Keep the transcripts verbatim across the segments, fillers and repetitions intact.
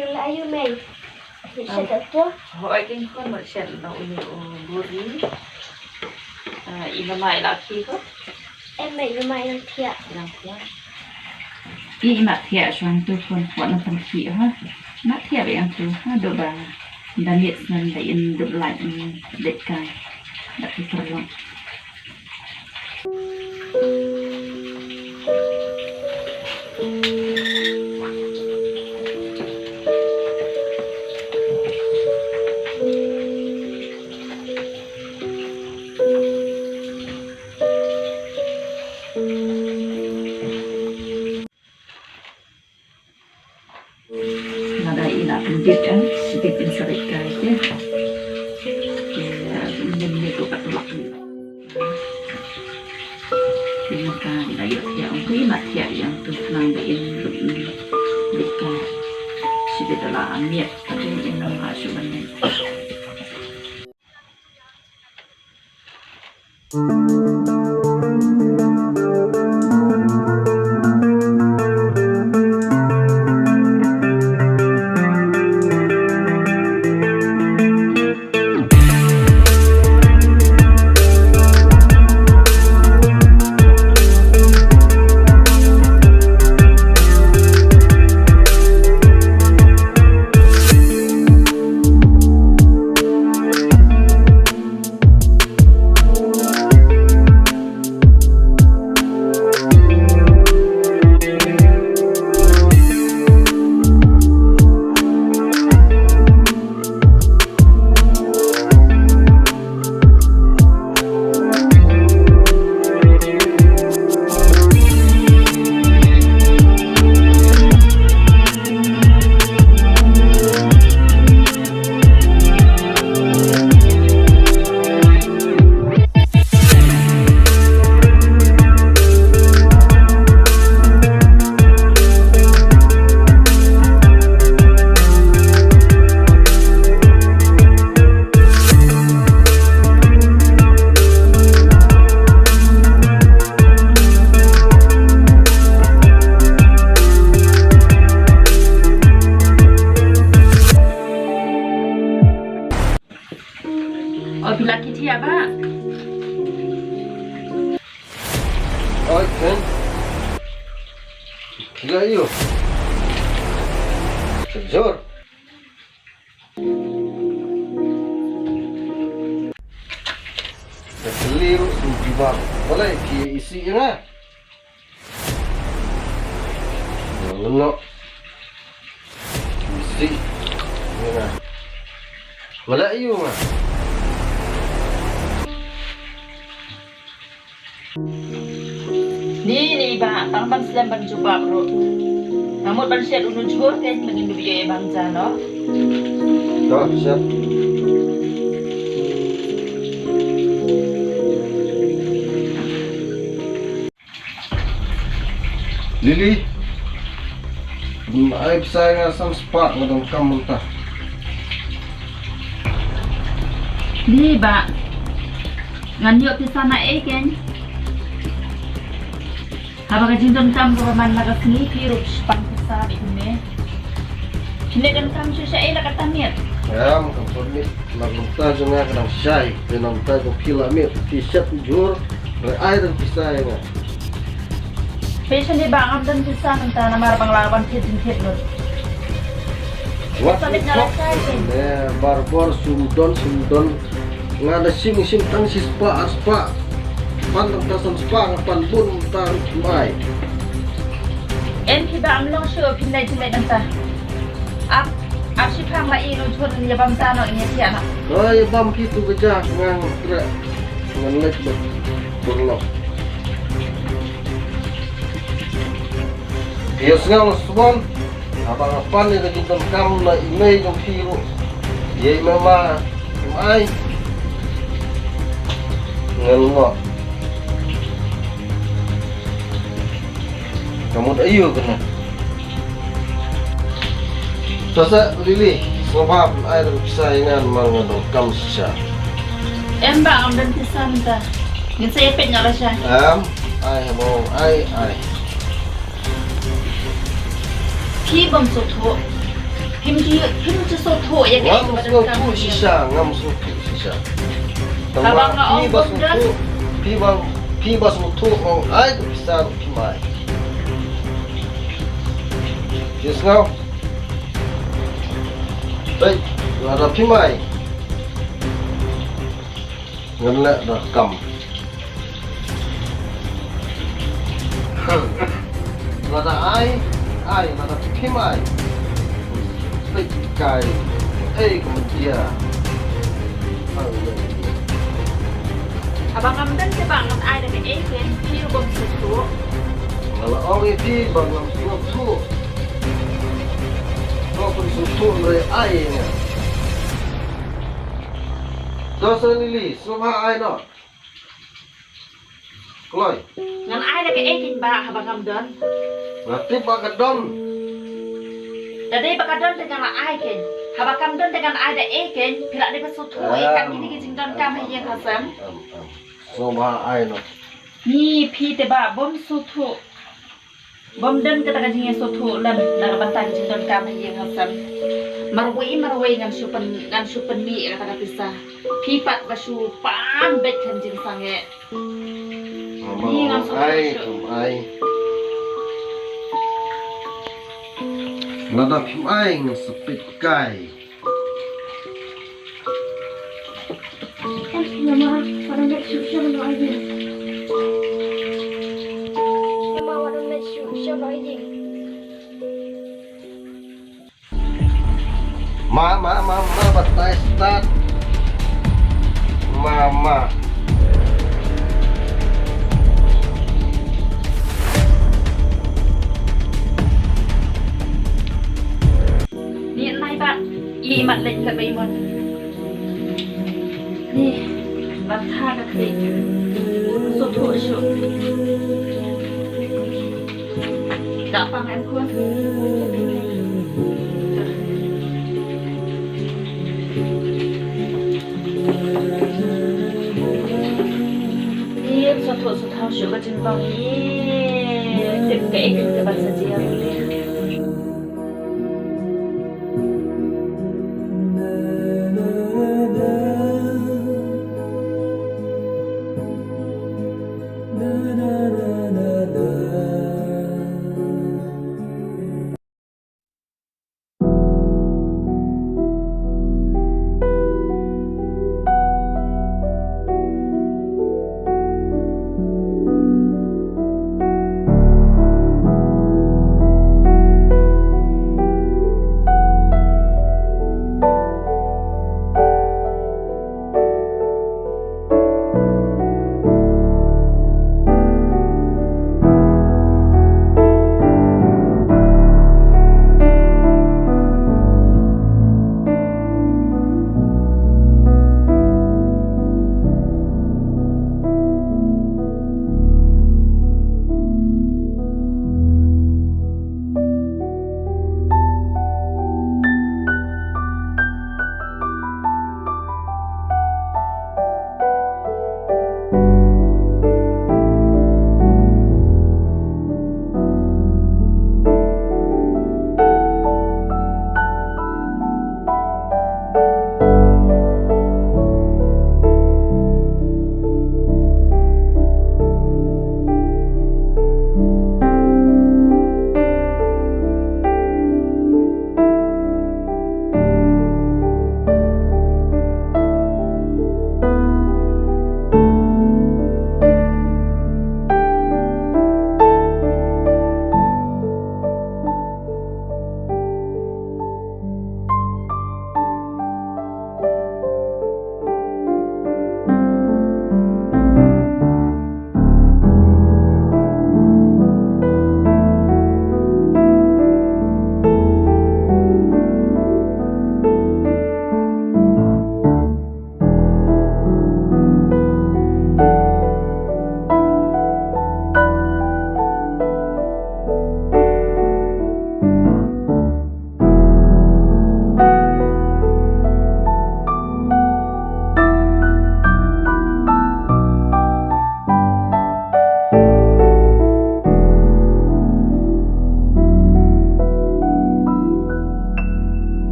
Ïa la aïu mei? Shet da to. Hooid, kin khun, mut shet na uni u buri. Ah, i mama i la khie ko? Em mei, i mama i la thiah. I la thiah. I, i mat thiah shwa hangtu khun, wat nang pynkhih ha. Mat thiah ba hangtu ha, doh ba da miet snem da in dup lait, mm, dei kai. Da ki pyrlok. Lada i la pyndit, eh, dip in sa rit kai te. Te, eh, ym nym ïa to ka tulak. Te mynta i la ïoh thiah, ong ko i mat thiah ïa hangtu khnang ba in rit kai. Shibit la miet, te in ym lah shuh ban miet. O, phi la khie thiah, Bah? Oi, Ken. Phi la ïoh. Sejor. Ka kylli ruh shu jubab. Balei phi isih ïa nga? Nga ngno. Isih ïa nga. Nga leh aïu nga? Ni, ni Bah, tang ban slem ban jubab ruh. Nga mut ban shet uno u jhur te, lada ngin dup ïoh ïa i Bah mynta noh. To, shet. Lily, bun ai pisa ïa nga san spah, nga donkam mynta. Lily Bah, ngan ïoh pisa na ei kein? Haba ka jingdonkam kaba man la ka sngi phi ruh phi pan pisa bad phi ne. Phi ne donkam shuh shaei la katta miet? Em, kam pat miet, la ka bynta jong nga ka dang shai, te namar ba phi la miet, phi shet u jhur, re ai dang pisa ïa nga. Phi shane Bah, ngam don pisa mynta namar ba nga la wan thied jingthied lut. Wat sa leit na lashai phi. Ne, barabor sum don, sum don. Nga da shim, shim tang shi spah, ar spah. Pan tang ta san spah, nga pan bun ta ruh ym ai. Em phi Bah, ym long shuh, phin leit, phin leit nangta. Ap, ap shiphang la i, no jhur ïa bam ta noh, ïa thiah noh. Oi, ïa bam phi tu ka ja, ngan treh. Ngan leit bad burlok. Ïa sngew sbon. Haba nga pan ïa ka jingdonkam na i mei jong phi ruh, ïa i mama ym ai. Ngan ngoh. Ka mut aïu kane? To sa Lily, sngewbha pyn ai da ka pisa ïa nga namar nga donkam shisha. Em Bah, ngam don pisa mynta. Ngin sa ïa peit noh lashai. Em, ai haba ong ai, ai. Phi bym sngewthuh. Phi Phim ju, phim ju sngewthuh ïa kaei kaba donkam. Ngam sngewthuh shisha, ngam sngewthuh shisha. Tangba phi ba sngewthuh, phi ba, phi ba sngewthuh, ong ai ka pisa ruh phim ai. Phi sngew? Hei, lada phim ai, ngan leh da kam. Lada ai, ai, lada phim ai, peit kai, ei ka mynta. Haba ngam don te ba ngan ai da kaei kein, phi ruh bym sngewthuh. Nga la ong ïa phi ba ngam sngewthuh. To phin sngewthuh hynrei ai ïa nga. To sa Lili, sngewbha ai noh. Kloi. Ngan ai da kaei kein ba haba ngam don. Nga tip ba ka don. Da dei ba ka don te ngan ai kein. Haba kam don te ngan ai da ei kein. Phi lah dei ba sngewthuh ïa kane ka jingdonkam ha ïing ha sem. Em, em. Sngewbha ai noh. Ni phi te ba bym sngewthuh. Bym don kata ka jingïasngewthuh lem na ka bynta ka jingdonkam ha ïing ha sem. Marwei marwei ngan shu pyn, ngan shu pynmih kata ka pisa. Phi pat ba shu pan beit khlem jingsangeh. Ni ngam sngewthuh shuh. Lada phim ai ngan sa peit kai. Ma, ma, ma, ma, batai start. Ma, ma. Ni nai ba i mat leit ka bei mon. Ni ban tha ka khlieh. Sngewthuh shuh. Ka pang em khun. Ni sngewthuh sngewthuh shuh ka jingpang i. Tip kaei kaba sa jia.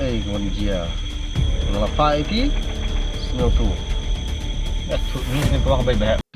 Ei, ka wan jia. Nga la phah ïa phi. Sngewthuh. Ïa, thuh ni, ni ka wan ka bai bha.